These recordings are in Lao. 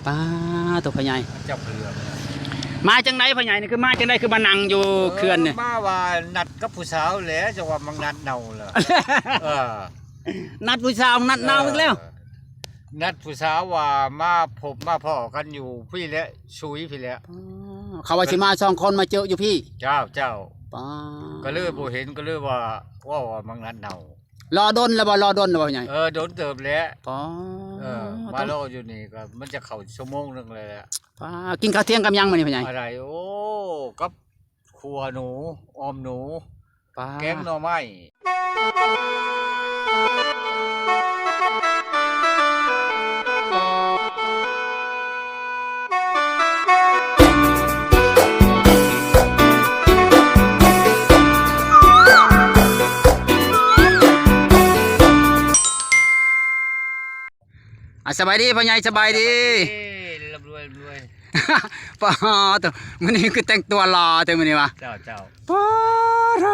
ປາໂຕພໍ່ໃຫຍ່ ເຈົ້າເຂື່ອນ ມາຈັ່ງໃດພໍ່ໃຫຍ່ນີ້? ຄືມາຈັ່ງໃດ? ຄືມານັ່ງຢູ່ເຂື່ອນນີ້? ເອີ ມາວ່ານັດກັບຜູ້ສາວແຫຼະ ຈັ່ງວ່າມັກນັດເນົ່າລະ ເອີ ນັດຜູ້ສາວນັດເນົ່າອີກແລ້ວ ເອີ ນັດຜູ້ສາວວ່າມາພົບມາພໍ້ກັນຢູ່ພີ້ແຫຼະ ຊຸຍພີ້ແຫຼະ ອໍ ເຂົາວ່າຊິມາສອງຄົນມາເຈີຢູ່ພີ້ ເຈົ້າ ເຈົ້າ ປາ ກໍເລີຍບໍ່ເຫັນ ກໍເລີຍວ່າ ເວົ້າວ່າມັກນັດເນົ່າ ລໍດົນແລ້ວບໍ່? ລໍດົນແລ້ວບໍ່ໃຫຍ່? ເອີ ດົນເຕີບແລ້ວ ປາ ເອີ ມາລໍຢູ່ນີ້ກໍມັນຈະເຂົ້າຊົ່ວໂມງໜຶ່ງແລ້ວແຫຼະ ປາ ກິນເຂົ້າທ່ຽງກັບຫຍັງມື້ນີ້ພໍ່ໃຫຍ່? ອາໄລ ໂອ້ ກັບຂົ້ວໜູ ອອມໜູ ປາ ແກງໜໍ່ໄມ້ ອ່າ ສະບາຍດີພໍ່ໃຫຍ່ ສະບາຍດີ ສະບາຍດີ ລ່ຳລວຍ ລ່ຳລວຍ ປາໂຕ ມື້ນີ້ຄືແຕ່ງຕົວຫຼໍ່ແທ້ມື້ນີ້ວະ ເຈົ້າ ເຈົ້າ ປາໂຕ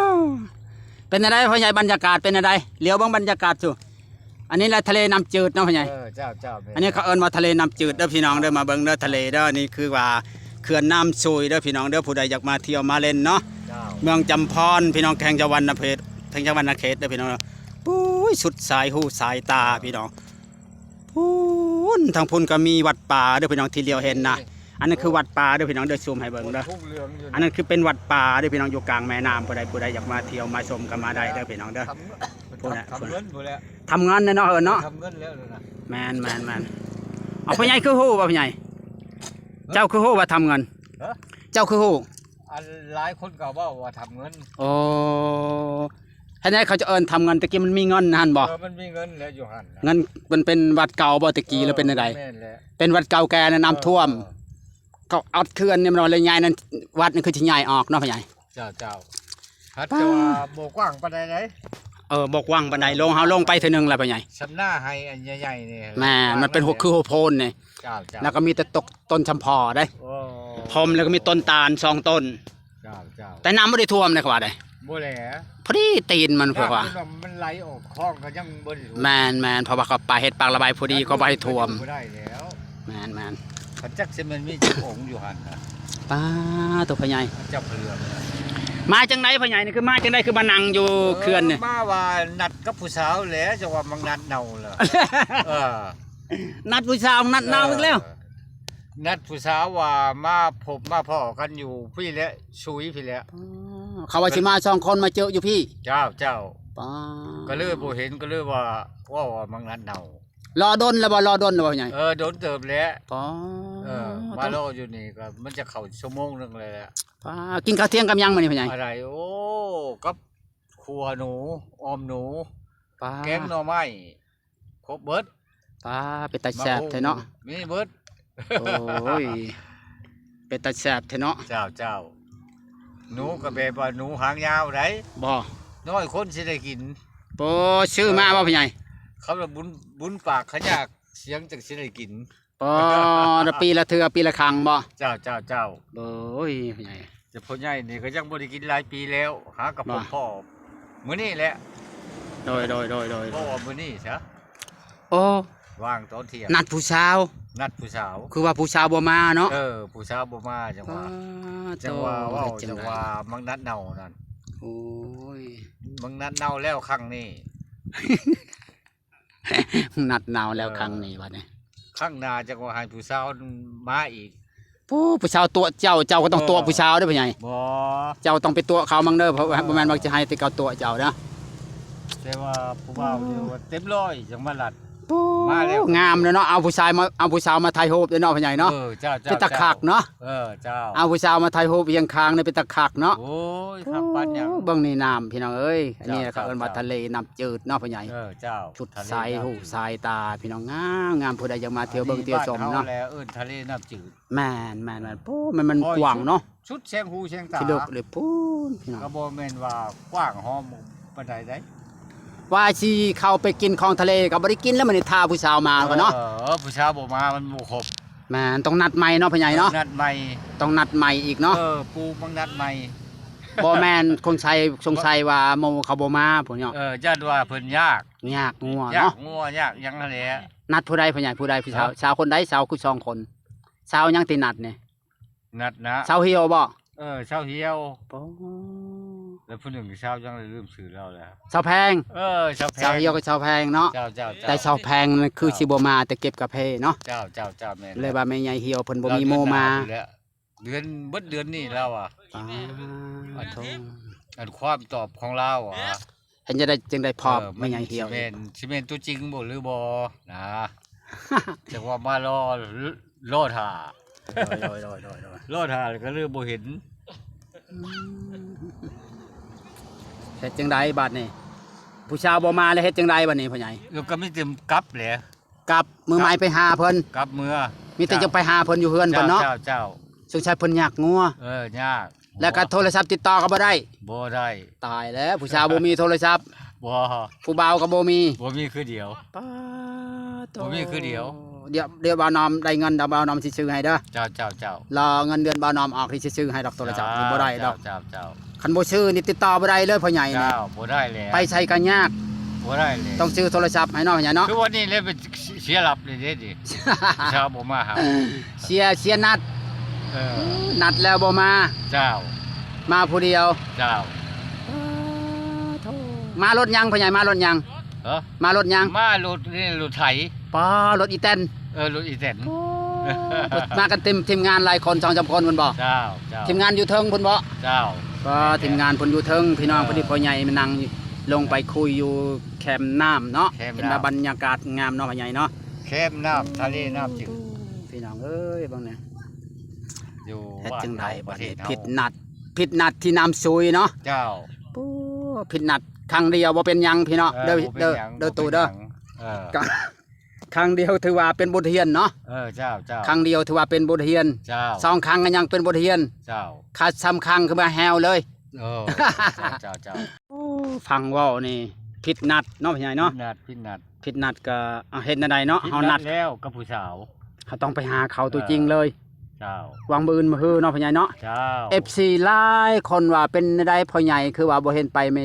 ເປັນແນວໃດພໍ່ໃຫຍ່ ບັນຍາກາດເປັນແນວໃດ? ຫຼຽວເບິ່ງບັນຍາກາດຊູ ອັນນີ້ລະທະເລນ້ຳຈືດເນາະພໍ່ໃຫຍ່ ເອີ ເຈົ້າ ເຈົ້າ ແມ່ນ ອັນນີ້ເຂົາເອີ້ນວ່າທະເລນ້ຳຈືດເດີພີ່ນ້ອງເດີ ມາເບິ່ງເດີທະເລເດີ ນີ້ຄືວ່າເຂື່ອນນ້ຳຊຸຍເດີພີ່ນ້ອງເດີ ຜູ້ໃດຢາກມາທ່ຽວມາຫຼິ້ນເນາະ ເຈົ້າ ເມືອງຈຳພອນພີ່ນ້ອງ ແຂວງສະຫວັນນະເຂດ ແຂວງສະຫວັນນະເຂດເດີພີ່ນ້ອງ ໂອ້ຍ ສຸດສາຍຫູສາຍຕາພີ່ນ້ອງ ພຸ້ນ ທາງພຸ້ນກໍມີວັດປ່າເດີພີ່ນ້ອງ ທີ່ຫຼຽວເຫັນນະ ອັນນັ້ນຄືວັດປ່າເດີພີ່ນ້ອງເດີ ຊູມໃຫ້ເບິ່ງເດີ ອັນນັ້ນຄືເປັນວັດປ່າເດີພີ່ນ້ອງ ຢູ່ກາງແມ່ນ້ຳ ຜູ້ໃດ ຜູ້ໃດຢາກມາທ່ຽວມາຊົມກໍມາໄດ້ເດີພີ່ນ້ອງເດີ ທຳ ພຸ້ນນະ ທຳເງິນພຸ້ນແຫຼະ ທຳເງິນເນາະ ເອີເນາະ ທຳເງິນແລ້ວນະ ແມ່ນໆໆ ເອົາ ພໍ່ໃຫຍ່ຄືຮູ້ບໍ່ພໍ່ໃຫຍ່? ເຈົ້າຄືຮູ້ວ່າທຳເງິນ? ເຈົ້າຄືຮູ້? ອັນຫຼາຍຄົນກໍເວົ້າວ່າທຳເງິນ ໂອ້ ເຮັດໃດເຂົາຈະເອີ້ນທຳເງິນ? ແຕ່ກີ້ມັນມີເງິນຫັ້ນບໍ່? ເອີ ມັນມີເງິນແລ້ວຢູ່ຫັ້ນນະ ເງິນ ມັນເປັນວັດເກົ່າບໍ່ແຕ່ກີ້ ຫຼືເປັນແນວໃດ? ແມ່ນແຫຼະ ເປັນວັດເກົ່າແກ່ນະ ນ້ຳຖ້ວມ ເອີ ເຂົາອັດເຂື່ອນນີ້ມັນວ່າລະໃຫຍ່ນັ້ນ ວັດນີ້ຄືຊິໃຫຍ່ອອກເນາະພໍ່ໃຫຍ່ ເຈົ້າ ເຈົ້າ ຮັດແຕ່ວ່າບໍ່ກວ້າງປານໃດໃດ ເອີ ບໍ່ກວ້າງປານໃດ ລົງ ເຮົາລົງໄປເທື່ອໜຶ່ງແລ້ວພໍ່ໃຫຍ່ ຊຳໜ້າໄຮ່ອັນໃຫຍ່ໆນີ້ ແມ່ນ ມັນເປັນຫົວຄືຫົວໂພນນີ້ ເຈົ້າ ເຈົ້າ ແລ້ວກໍມີແຕ່ຕົກຕົ້ນຊຳພໍເດ້ ໂອ້ ພົມ ແລ້ວກໍມີຕົ້ນຕານສອງຕົ້ນ ເຈົ້າ ເຈົ້າ ແຕ່ນ້ຳບໍ່ໄດ້ຖ້ວມເດ້ ເຂົາວ່າໄດ໋ ບໍ່ແຫຼະ ພໍດີຕີນມັນ ເຂົາວ່າ ນ້ຳມັນໄຫຼອອກຄອງກໍຍັງບໍ່ໄດ້ຖ້ວມ ແມ່ນໆ ເພາະວ່າເຂົາປາເຮັດປາກລະບາຍພໍດີ ເຂົາບໍ່ໃຫ້ຖ້ວມ ບໍ່ໄດ້ແລ້ວ ແມ່ນໆ ເຂົາຈັກຊິແມ່ນມີຈັກອົງຢູ່ຫັ້ນນະ ປາໂຕພໍ່ໃຫຍ່ ເຈົ້າເຂື່ອນ ມາຈັ່ງໃດພໍ່ໃຫຍ່ນີ້? ຄືມາຈັ່ງໃດ? ຄືມານັ່ງຢູ່ເຂື່ອນນີ້? ເອີ ມາວ່ານັດກັບຜູ້ສາວແຫຼະ ຈັ່ງວ່າມັກນັດເນົ່າລະ ເອີ ນັດຜູ້ສາວນັດເນົ່າອີກແລ້ວ ເອີ ນັດຜູ້ສາວວ່າມາພົບມາພໍ້ກັນຢູ່ພີ້ແຫຼະ ຊຸຍພີ້ແຫຼະ ອໍ ເຂົາວ່າຊິມາສອງຄົນມາເຈີຢູ່ພີ້ ເຈົ້າ ເຈົ້າ ປາ ກໍເລີຍບໍ່ເຫັນ ກໍເລີຍວ່າ ເວົ້າວ່າມັກນັດເນົ່າ ລໍດົນແລ້ວບໍ່? ລໍດົນແລ້ວບໍ່ໃຫຍ່? ເອີ ດົນເຕີບແລ້ວ ປາ ເອີ ມາລໍຢູ່ນີ້ກໍມັນຈະເຂົ້າຊົ່ວໂມງໜຶ່ງແລ້ວແຫຼະ ປາ ກິນເຂົ້າທ່ຽງກັບຫຍັງມື້ນີ້ພໍ່ໃຫຍ່? ອາໄລ ໂອ້ ກັບຂົ້ວໜູ ອອມໜູ ປາ ແກງໜໍ່ໄມ້ ຄົບເບິດ ປາ ເປັນຕາແຊບແທ້ເນາະ ມີເບິດ ໂອ້ຍ ເປັນຕາແຊບແທ້ເນາະ ເຈົ້າ ເຈົ້າ ໜູກໍແບບວ່າໜູຫາງຍາວໃດ໋ ບໍ່ ນ້ອຍຄົນຊິໄດ້ກິນ ໂອ້ ຊື້ມາບໍ່ພໍ່ໃຫຍ່? ເອີ ເຂົາວ່າບຸນ ບຸນປາກຂະຍາກສຽງຈັ່ງຊິໄດ້ກິນ ປາ ລະປີລະເທື່ອ ປີລະຄັ້ງບໍ່? ເຈົ້າ ເຈົ້າ ເຈົ້າ ໂອ້ຍ ພໍ່ໃຫຍ່ ແຕ່ພໍ່ໃຫຍ່ນີ້ກໍຍັງບໍ່ໄດ້ກິນຫຼາຍປີແລ້ວ ຫາກໍ ບໍ່ ພໍ້ມື້ນີ້ແຫຼະ ໂດຍ ໂດຍ ໂດຍ ໂດຍ ພໍ້ມື້ນີ້ຊະ ໂອ້ ວ່າງຕອນທ່ຽງ ນັດຜູ້ສາວ ນັດຜູ້ສາວ ຄືວ່າຜູ້ສາວບໍ່ມາເນາະ ເອີ ຜູ້ສາວບໍ່ມາ ຈັ່ງວ່າ ປາ ຈັ່ງວ່າ ໂຕ ເວົ້າ ເຮັດຈັ່ງໃດ ຈັ່ງວ່າມັກນັດເນົ່ານັ້ນ ໂອ້ຍ ມັກນັດເນົ່າແລ້ວຄັ້ງນີ້ ນັດເນົ່າແລ້ວ ເອີ ຄັ້ງນີ້ບັດນີ້ ຄັ້ງໜ້າຈັ່ງວ່າໃຫ້ຜູ້ສາວມາອີກ ຜູ້ ຜູ້ສາວຕົວະເຈົ້າ ເຈົ້າກໍຕ້ອງ ເອີ ຕົວະຜູ້ສາວເດີພໍ່ໃຫຍ່ ບໍ່ ເຈົ້າຕ້ອງໄປຕົວະເຂົາມັ້ງເດີ ເພາະວ່າ ເອີ ບໍ່ແມ່ນວ່າຈະໃຫ້ແຕ່ເຂົາຕົວະເຈົ້າເດີ ແຕ່ວ່າຜູ້ບ່າວນີ້ວ່າເຕັມຮ້ອຍຈັ່ງມາລັດ ໂອ້ ມາແລ້ວ ງາມເນາະ ເອົາຜູ້ຊາຍມາ ເອົາຜູ້ສາວມາຖ່າຍຮູບເດີເນາະພໍ່ໃຫຍ່ເນາະ ເອີ ເຈົ້າ ເຈົ້າ ເປັນຕາຄັກເນາະ ເຈົ້າ ເອີ ເຈົ້າ ເອົາຜູ້ສາວມາຖ່າຍຮູບຮຽງຄາງນີ້ເປັນຕາຄັກເນາະ ໂອ້ຍ ຄັກປານຫຍັງ ໂອ້ ເບິ່ງນີ້ນ້ຳພີ່ນ້ອງເອີຍ ອັນນີ້ ເຈົ້າ ເຂົາເອີ້ນວ່າ ເຈົ້າ ທະເລນ້ຳຈືດເນາະພໍ່ໃຫຍ່ ເອີ ເຈົ້າ ສຸດສາຍຫູສາຍຕາພີ່ນ້ອງ ງາມໆ ຜູ້ໃດຢາກມາທ່ຽວເບິ່ງທ່ຽວຊົມເນາະ ອັນນີ້ບ້ານເຮົາແຫຼະ ເອີ້ນທະເລນ້ຳຈືດ ແມ່ນໆໆ ໂອ້ ມັນ ມັນກວ້າງເນາະ ສຸດແສງຫູແສງຕາ ທີ່ເລິກເລີຍພຸ້ນ ພີ່ນ້ອງ ກໍບໍ່ແມ່ນວ່າກວ້າງຫອມປານໃດໃດ ວ່າຊິເຂົ້າໄປກິນຂອງທະເລກໍບໍ່ໄດ້ກິນແລ້ວ ມື້ນີ້ຖ້າຜູ້ສາວມາກ່ອນເນາະ ເອີ ຜູ້ສາວບໍ່ມາ ມັນບໍ່ຄົບ ແມ່ນ ຕ້ອງນັດໃໝ່ເນາະພໍ່ໃຫຍ່ເນາະ ເອີ ນັດໃໝ່ ຕ້ອງນັດໃໝ່ອີກເນາະ ເອີ ປູມັກນັດໃໝ່ ບໍ່ແມ່ນ ສົງໄສ ສົງໄສວ່າໝູ່ເຂົາບໍ່ມາພຸ້ນເນາະ ເອີ ຢ້ານວ່າເພິ່ນຍາກ ຍາກງົວເນາະ ຍາກງົວຍາກຫຍັງຫັ້ນແຫຼະ ນັດຜູ້ໃດພໍ່ໃຫຍ່ ຜູ້ໃດ ຜູ້ສາວ ເອີ ສາວຄົນໃດ ສາວຄືສອງຄົນ? ຊາວຫຍັງຕິນັດນີ້? ນັດນະ ຊາວຫ່ຽວບໍ່? ເອີ ຊາວຫ່ຽວ. ໂອ້ ແລ້ວຜູ້ໜຶ່ງຊາວຫຍັງ ລືມຊື່ລາວແລ້ວ. ຊາວແພງ. ເອີ ຊາວແພງ. ຊາວຫ່ຽວກັບຊາວແພງເນາະ. ເຈົ້າໆໆ. ແຕ່ຊາວແພງນັ້ນຄື ເຈົ້າ ຊິບໍ່ມາ ແຕ່ເກັບກາເຟເນາະ. ເຈົ້າໆໆ ແມ່ນ. ເລີຍວ່າແມ່ໃຫຍ່ຫ່ຽວເພິ່ນບໍ່ມີໂມມາ. ລາວເດືອນໜ້າພຸ້ນແຫຼະ ເດືອນ ເບິດເດືອນນີ້ລາວວ່າ. ປາໂທ ອັນຄວາມຕອບຂອງລາວວ່າ ເຮັດຈັ່ງໃດຈຶ່ງໄດ້ພໍ້ ເອີ ແມ່ໃຫຍ່ຫ່ຽວ ຊິແມ່ນ ຊິແມ່ນຕົວຈິງບໍ່ ຫຼືບໍ່ນະ? ຈັກວ່າມາລໍ ລໍຖ້າ. ໂດຍໆໆໆໆ. ລໍຖ້າກໍເລີຍບໍ່ເຫັນ. ອືມ ເຮັດຈັ່ງໃດບາດນີ້? ຜູ້ສາວບໍ່ມາແລ້ວເຮັດຈັ່ງໃດບາດນີ້ພໍ່ໃຫຍ່? ແລ້ວກໍມີແຕ່ກັບແຫຼະ. ກັບ ມື້ໃໝ່ໄປຫາເພິ່ນ. ກັບເມືອ. ມີແຕ່ຈະໄປຫາເພິ່ນຢູ່ເຮືອນເພິ່ນເນາະ. ເຈົ້າ ເຈົ້າ ສົງໄສເພິ່ນຍາກງົວ. ເອີ ຍາກ. ແລ້ວກໍໂທລະສັບຕິດຕໍ່ກໍບໍ່ໄດ້. ບໍ່ໄດ້. ຕາຍແລ້ວ ຜູ້ສາວບໍ່ມີໂທລະສັບ. ບໍ່. ຜູ້ບ່າວກໍບໍ່ມີ. ບໍ່ມີຄືດຽວ. ປາໂຕ ບໍ່ມີຄືດຽວ. ດຽວ ດຽວບ່າວໜອມໄດ້ເງິນ ດຽວບ່າວໜອມຊິຊື້ໃຫ້ເດີ. ເຈົ້າໆໆ. ລໍເງິນເດືອນບ່າວໜອມອອກ ທີ່ຊິຊື້ໃຫ້ດອກໂທລະສັບ. ເຈົ້າ ນີ້ບໍ່ໄດ້ດອກ. ເຈົ້າໆໆ. ຄັນບໍ່ຊື້ນີ້ຕິດຕໍ່ບໍ່ໄດ້ເລີຍພໍ່ໃຫຍ່ນີ້. ເຈົ້າ ບໍ່ໄດ້ແຫຼະ. ໄປໃສກໍຍາກ. ບໍ່ໄດ້ແຫຼະ. ຕ້ອງຊື້ໂທລະສັບໃຫ້ເນາະ ພໍ່ໃຫຍ່ເນາະ. ຄືວັນນີ້ແຫຼະ ເປັນເສຍຫຼັບເລີຍເດ້ນີ້ ເຊົ້າບໍ່ມາຫາ. ເສຍ ເສຍນັດ. ເອີ ນັດແລ້ວບໍ່ມາ. ເຈົ້າ. ມາຜູ້ດຽວ. ເຈົ້າ. ປາໂທ ມາລົດຫຍັງພໍ່ໃຫຍ່? ມາລົດຫຍັງ? ຮະ? ມາລົດຫຍັງ? ມາລົດນີ້ ລົດໄຖ. ປາ ລົດອີແຕນ. ເອີ ລົດອີແຕນ. ໂອ້ ມາກັນເຕັມ ທີມງານຫຼາຍຄົນ ສອງສາມຄົນພຸ້ນບໍ່? ເຈົ້າ ເຈົ້າ. ທີມງານຢູ່ເທິງພຸ້ນບໍ່? ເຈົ້າ. ກໍທີມງານເພິ່ນຢູ່ເທິງ ພີ່ນ້ອງ ເອີ ເພິ່ນນີ້ພໍ່ໃຫຍ່ມານັ່ງລົງໄປຄຸຍຢູ່ແຄມນ້ຳເນາະ. ເຫັນວ່າບັນຍາກາດງາມເນາະພໍ່ໃຫຍ່ເນາະ. ແຄມນ້ຳ ທະເລນ້ຳຈືດ. ພີ່ນ້ອງເອີຍ ເບິ່ງແດ່ ຢູ່ ເຮັດຈັ່ງໃດບາດນີ້? ຜິດນັດ ຜິດນັດທີ່ນ້ຳຊຸຍເນາະ. ເຈົ້າ. ໂອ້ ຜິດນັດຄັ້ງດຽວບໍ່ເປັນຫຍັງພີ່ນ້ອງ. ເອີ ເດີ ບໍ່ເປັນຫຍັງ ເດີ ເດີຕູ້ເດີ. ເອີ ຄັ້ງດຽວຖືວ່າເປັນບົດຮຽນເນາະ. ເອີ ເຈົ້າໆ. ຄັ້ງດຽວຖືວ່າເປັນບົດຮຽນ. ເຈົ້າ. ສອງຄັ້ງກໍຍັງເປັນບົດຮຽນ. ເຈົ້າ. ຄັນສາມຄັ້ງຄືວ່າແຮວເລີຍ. ເອີ ເຈົ້າໆໆ. ໂອ້ ຟັງເວົ້ານີ້ຜິດນັດເນາະ ພໍ່ໃຫຍ່ເນາະ. ຜິດນັດ ຜິດນັດ. ຜິດນັດກໍ ເອົາ ເຮັດແນວໃດເນາະ? ເຮົານັດແລ້ວກັບຜູ້ສາວ ເຮົາຕ້ອງໄປຫາເຂົາຕົວຈິງເລີຍ. ເຈົ້າ. ຫວັງມື້ອື່ນມື້ຮືເນາະ ພໍ່ໃຫຍ່ເນາະ. ເຈົ້າ. ເອັຟຊີຫຼາຍຄົນວ່າ ເປັນແນວໃດພໍ່ໃຫຍ່ ຄືວ່າບໍ່ເຫັນໄປແມ່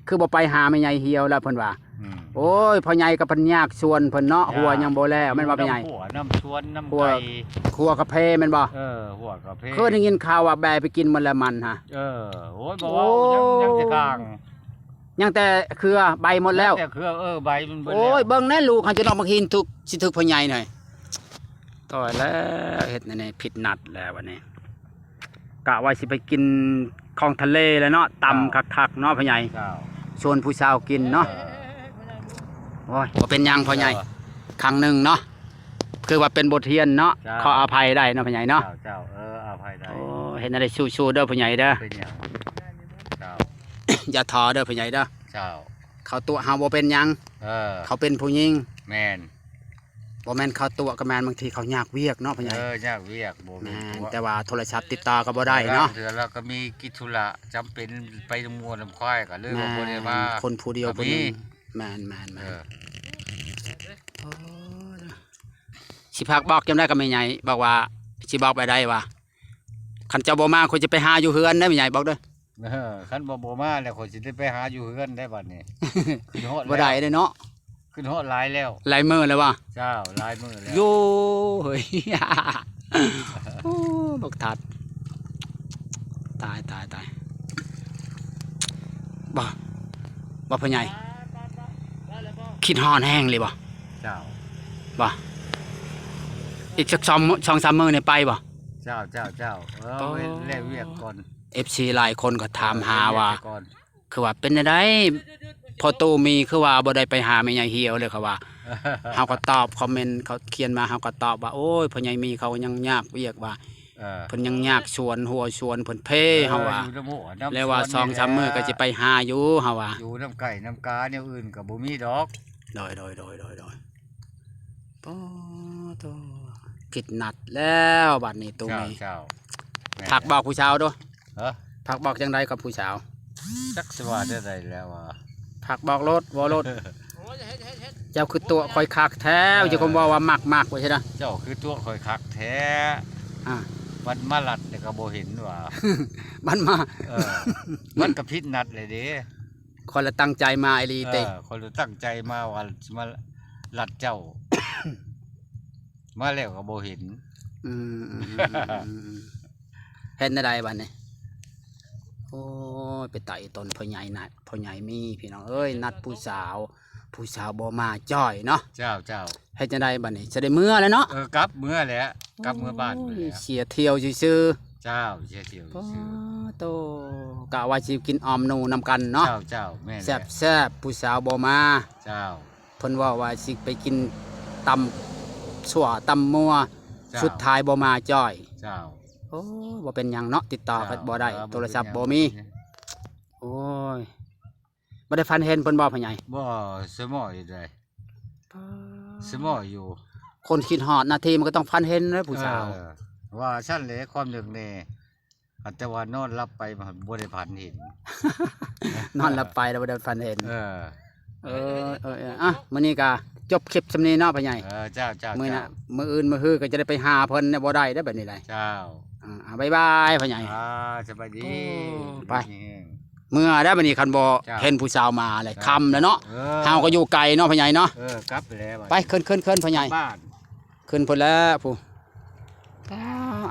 ຄືບໍ່ໄປຫາແມ່ໃຫຍ່ຫ່ຽວລະ ເພິ່ນວ່າ. ອືມ. ໂອ້ຍ ພໍ່ໃຫຍ່ກໍເພິ່ນຍາກສວນເພິ່ນເນາະ. ເຈົ້າ. ຮົ້ວຍັງບໍ່ແລ້ວແມ່ນບໍ່ ພໍ່ໃຫຍ່? ນ້ຳຮົ້ວ ນ້ຳສວນ ນ້ຳໄກ່ ຮົ້ວກາເຟແມ່ນບໍ່? ເອີ ຮົ້ວກາເຟ. ເຄີຍໄດ້ຍິນຂ່າວວ່າແບ້ໄປກິນໝົດແລ້ວມັນຫະ. ເອີ ໂອ້ຍ ບໍ່ເວົ້າ ໂອ້ ຍັງ ຍັງແຕ່ກ້າງ ຍັງແຕ່ເຄືອ ໃບໝົດແລ້ວ. ຍັງແຕ່ເຄືອ ເອີ ໃບມັນເບິດແລ້ວ. ໂອ້ຍ ເບິ່ງແນ່ລູກ ເຮົາຈະນອກມາກິນ ຖືກ ຊິຖືກພໍ່ໃຫຍ່ໜ້ອຍ. ຕາຍແລ້ວ ເຮັດແນວນີ້ຜິດນັດແລ້ວບັດນີ້. ກະວ່າຊິໄປກິນຂອງທະເລແຫຼະເນາະ ຕຳຄັກໆເນາະພໍ່ໃຫຍ່. ເຈົ້າ. ຊວນຜູ້ສາວກິນເນາະ. ເອີ. ໂອ້ຍ ບໍ່ເປັນຫຍັງພໍ່ໃຫຍ່. ເອີ. ຄັ້ງໜຶ່ງເນາະ ຄືວ່າເປັນບົດຮຽນເນາະ. ເຈົ້າ. ຂໍອະໄພໄດ້ເນາະພໍ່ໃຫຍ່ເນາະ. ເຈົ້າ ເຈົ້າ. ເອີ ອະໄພໄດ້. ໂອ້ ເຮັດແນວໃດ ສູ້ໆເດີພໍ່ໃຫຍ່ເດີ. ເປັນຫຍັງ? ເຈົ້າ. ຢ່າທໍ້ເດີພໍ່ໃຫຍ່ເດີ. ເຈົ້າ. ເຂົາຕົວະເຮົາບໍ່ເປັນຫຍັງ. ເອີ. ເຂົາເປັນຜູ້ຍິງ. ແມ່ນ. ບໍ່ແມ່ນເຂົາຕົວະກໍແມ່ນ ບາງທີເຂົາຍາກວຽກເນາະພໍ່ໃຫຍ່. ເອີ ຍາກວຽກ ບໍ່ແມ່ນ ແມ່ນຕົວະ ແຕ່ວ່າໂທລະສັບຕິດຕໍ່ກໍບໍ່ໄດ້ເນາະ. ລາງເທື່ອລາວກໍມີກິດທຸລະຈຳເປັນໄປນຳງົວນຳຄວາຍ ກໍເລີຍວ່າບໍ່ໄດ້ມາ. ແມ່ນ ຄົນຜູ້ດຽວຜູ້ໜຶ່ງ. ແມ່ນໆໆ. ເອີ. ໂອ້ ຊິຝາກບອກຈັ່ງໃດກັບແມ່ໃຫຍ່ ບອກວ່າ ຊິບອກແບບໃດວ່າ ຄັນເຈົ້າບໍ່ມາ ຂ້ອຍຈະໄປຫາຢູ່ເຮືອນເດີແມ່ໃຫຍ່ ບອກເດີ. ເອີ ຄັນບໍ່ ບໍ່ມາແລ້ວ ຂ້ອຍຊິໄດ້ໄປຫາຢູ່ເຮືອນໄດ້ບັດນີ້. ຂຶ້ນຮອດ ບໍ່ໄດ້ເດ້ເນາະ. ຂຶ້ນຮອດຫຼາຍແລ້ວ ຫຼາຍມື້ແລ້ວວະ? ເຈົ້າ ຫຼາຍມື້ແລ້ວ. ໂຢ ເຮີ້ຍ ໂອ້ ບັກທັດ ຕາຍ ຕາຍ ຕາຍ. ບໍ່ ບໍ່ພໍ່ໃຫຍ່ ຄິດຮອດແຮງເລີຍບໍ່? ເຈົ້າ. ບໍ່ ອີກຈັກສອງ ສອງສາມມື້ນີ້ໄປບໍ່? ເຈົ້າ ເຈົ້າ ເຈົ້າ. ເອີ ໂອ້ ແລກວຽກກ່ອນ. ເອັຟຊີຫຼາຍຄົນກໍຖາມຫາວ່າ ເອີ ແລກວຽກກ່ອນ ຄືວ່າເປັນແນວໃດ ພໍ່ຕູ້ມີຄືວ່າບໍ່ໄດ້ໄປຫາແມ່ໃຫຍ່ຫ່ຽວເລີຍ ເຂົາວ່າ. ເຮົາກໍຕອບຄອມເມັນ ເຂົາຂຽນມາ ເຮົາກໍຕອບວ່າ ໂອ້ຍ ພໍ່ໃຫຍ່ມີເຂົາຍັງຍາກວຽກວ່າ ເອີ ເພິ່ນຍັງຍາກສວນ ຮົ້ວສວນເພິ່ນເພ ເອີ ເຮົາວ່າ. ຢູ່ນຳຮົ້ວນຳ ແລ້ວວ່າສອງສາມມື້ກໍຊິໄປຫາຢູ່ ເຮົາວ່າ. ຢູ່ນຳໄກ່ນຳກາ ແນວອື່ນກໍບໍ່ມີດອກ. ໂດຍ ໂດຍ ໂດຍ ໂດຍ ໂດຍ. ປາໂຕ ຜິດນັດແລ້ວບັດນີ້ຕູ້ມີ. ເຈົ້າ ເຈົ້າ. ແມ່ນ. ຝາກບອກຜູ້ສາວດູ. ຮະ? ຝາກບອກຈັ່ງໃດກັບຜູ້ສາວ? ຈັກຊິວ່າແນວໃດແລ້ວວ່າ ຝາກບອກໂລດ ເວົ້າໂລດ. ເຈົ້າຄືຕົວະຂ້ອຍຄັກແທ້ ເອີ ເຈົ້າກໍເວົ້າວ່າມັກໆ ວ່າຊັ້ນນະ. ເຈົ້າຄືຕົວະຂ້ອຍຄັກແທ້. ອ່າ ບັດມາລັດນີ້ກໍບໍ່ເຫັນວ່າ ບັດມາ ເອີ ມັນກໍຜິດນັດແລ້ວເດ້. ຂ້ອຍລະຕັ້ງໃຈມາອີ່ຫຼີເຕ. ເອີ ຂ້ອຍລະຕັ້ງໃຈມາວ່າຊິມາລັດເຈົ້າ. ມາແລ້ວກໍບໍ່ເຫັນ. ອືມ ເຮັດແນວໃດບັດນີ້? ໂອ້ຍ ໄປໄຕ່ຕົນພໍ່ໃຫຍ່ນັດ ພໍ່ໃຫຍ່ມີ ພີ່ນ້ອງເອີຍ ນັດຜູ້ສາວ ຜູ້ສາວບໍ່ມາຈ້ອຍເນາະ. ເຈົ້າ ເຈົ້າ ເຮັດຈັ່ງໃດບັດນີ້? ຈະໄດ້ເມືອແລ້ວເນາະ. ເອີ ກັບເມືອແຫຼະ ກັບເມືອບ້ານພຸ້ນແຫຼະ. ເສຍທ່ຽວຊື່ໆ. ເຈົ້າ ເສຍທ່ຽວຊື່ໆ. ໂຕ ກະວ່າຊິກິນອອມໜູນຳກັນເນາະ. ເຈົ້າ ເຈົ້າ ແມ່ນແຫຼະ. ແຊບໆ ຜູ້ສາວບໍ່ມາ. ເຈົ້າ. ເພິ່ນເວົ້າວ່າຊິໄປກິນຕຳຊົ່ວຕຳມົວ. ເຈົ້າ. ສຸດທ້າຍບໍ່ມາຈ້ອຍ. ເຈົ້າ. ໂອ້ ບໍ່ເປັນຫຍັງເນາະ ຕິດຕໍ່ ເຈົ້າ ກັນບໍ່ໄດ້ ເອີ ໂທລະສັບບໍ່ມີ. ໂອ້ຍ ບໍ່ໄດ້ຝັນເຫັນເພິ່ນບໍ່ ພໍ່ໃຫຍ່? ບໍ່ ສະໝໍ້ຢູ່ໃດ ສະໝໍ້ຢູ່. ຄົນຄິດຮອດໜ້າທີ່ມັນກໍຕ້ອງຝັນເຫັນແຫຼະ ຜູ້ສາວ. ເອີ ວ່າຊັ້ນແຫຼະ ຄວາມນຶກແນ່. ອັນແຕ່ວ່ານອນຫຼັບໄປມັນບໍ່ໄດ້ຝັນເຫັນ. ນອນຫຼັບໄປແລ້ວບໍ່ໄດ້ຝັນເຫັນ. ເອີ ເອີ ເອີ ເອີ ອ່ະ ມື້ນີ້ກະຈົບຄລິບຊ່ຳນີ້ເນາະ ພໍ່ໃຫຍ່. ເອີ ເຈົ້າ ເຈົ້າ ມື້ໜ້າ ເຈົ້າ ມື້ອື່ນມື້ຮືກໍຈະໄດ້ໄປຫາເພິ່ນແດ່ ບໍ່ໄດ້ເດ້ ແບບນີ້ໄດ໋. ເຈົ້າ. ອ່າ ບາຍບາຍ ພໍ່ໃຫຍ່. ອ່າ ສະບາຍດີ. ໂອ້ ໄປ ເມືອໄດ້ບັດນີ້ ຄັນບໍ່ ເຈົ້າ ເຫັນຜູ້ສາວມາແລ້ວ. ເຈົ້າ ຄ່ຳແລ້ວເນາະ. ເອີ ເຮົາກໍຢູ່ໄກເນາະ ພໍ່ໃຫຍ່ເນາະ. ເອີ ກັບແລ້ວ. ໄປ ຂຶ້ນ ຂຶ້ນ ຂຶ້ນ ພໍ່ໃຫຍ່. ຂຶ້ນພຸ້ນແລ້ວຜູ້.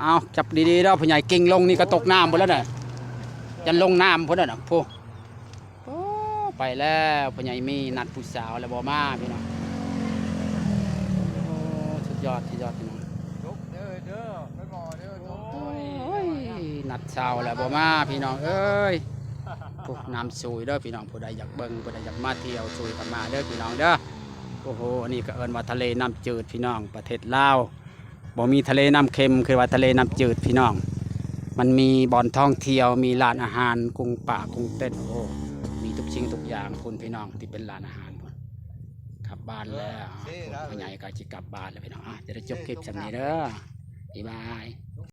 ເອົາ ຈັບດີໆເດີ ພໍ່ໃຫຍ່. ກິ່ງລົງນີ້ກໍຕົກນ້ຳພຸ້ນແລ້ວນະ ຈະລົງນ້ຳພຸ້ນແລ້ວນະ ຜູ້. ໂອ້ ໄປແລ້ວ ພໍ່ໃຫຍ່ມີນັດຜູ້ສາວແລ້ວບໍ່ມາ ພີ່ນ້ອງ. ໂອ້ ສຸດຍອດ ສຸດຍອດ ພີ່ນ້ອງ. ໂອ້ຍ ນັດສາວແລ້ວບໍ່ມາ ພີ່ນ້ອງເອີຍ. ພວກນ້ຳຊຸຍເດີ ພີ່ນ້ອງ ຜູ້ໃດຢາກເບິ່ງ ຜູ້ໃດຢາກມາທ່ຽວຊຸຍກໍມາເດີ ພີ່ນ້ອງເດີ. ໂອ້ໂຫ ອັນນີ້ກໍເອີ້ນວ່າທະເລນ້ຳຈືດ ພີ່ນ້ອງ ປະເທດລາວ. ບໍ່ມີທະເລນ້ຳເຄັມ ຄືວ່າທະເລນ້ຳຈືດ ພີ່ນ້ອງ. ມັນມີບ່ອນທ່ອງທ່ຽວ ມີຮ້ານອາຫານ ກຸງປາກຸງເຕັ້ນ ໂອ້ ມີທຸກສິ່ງທຸກຢ່າງພຸ້ນ ພີ່ນ້ອງ ທີ່ເປັນຮ້ານອາຫານພຸ້ນ. ກັບບ້ານແລ້ວ ເອີ ໂອເຄແລ້ວ ພໍ່ໃຫຍ່ກໍຊິກັບບ້ານແລ້ວ ພີ່ນ້ອງ. ອ່ະ ຈະໄດ້ຈົບຄລິບຊ່ຳນີ້ເດີ ບາຍບາຍ.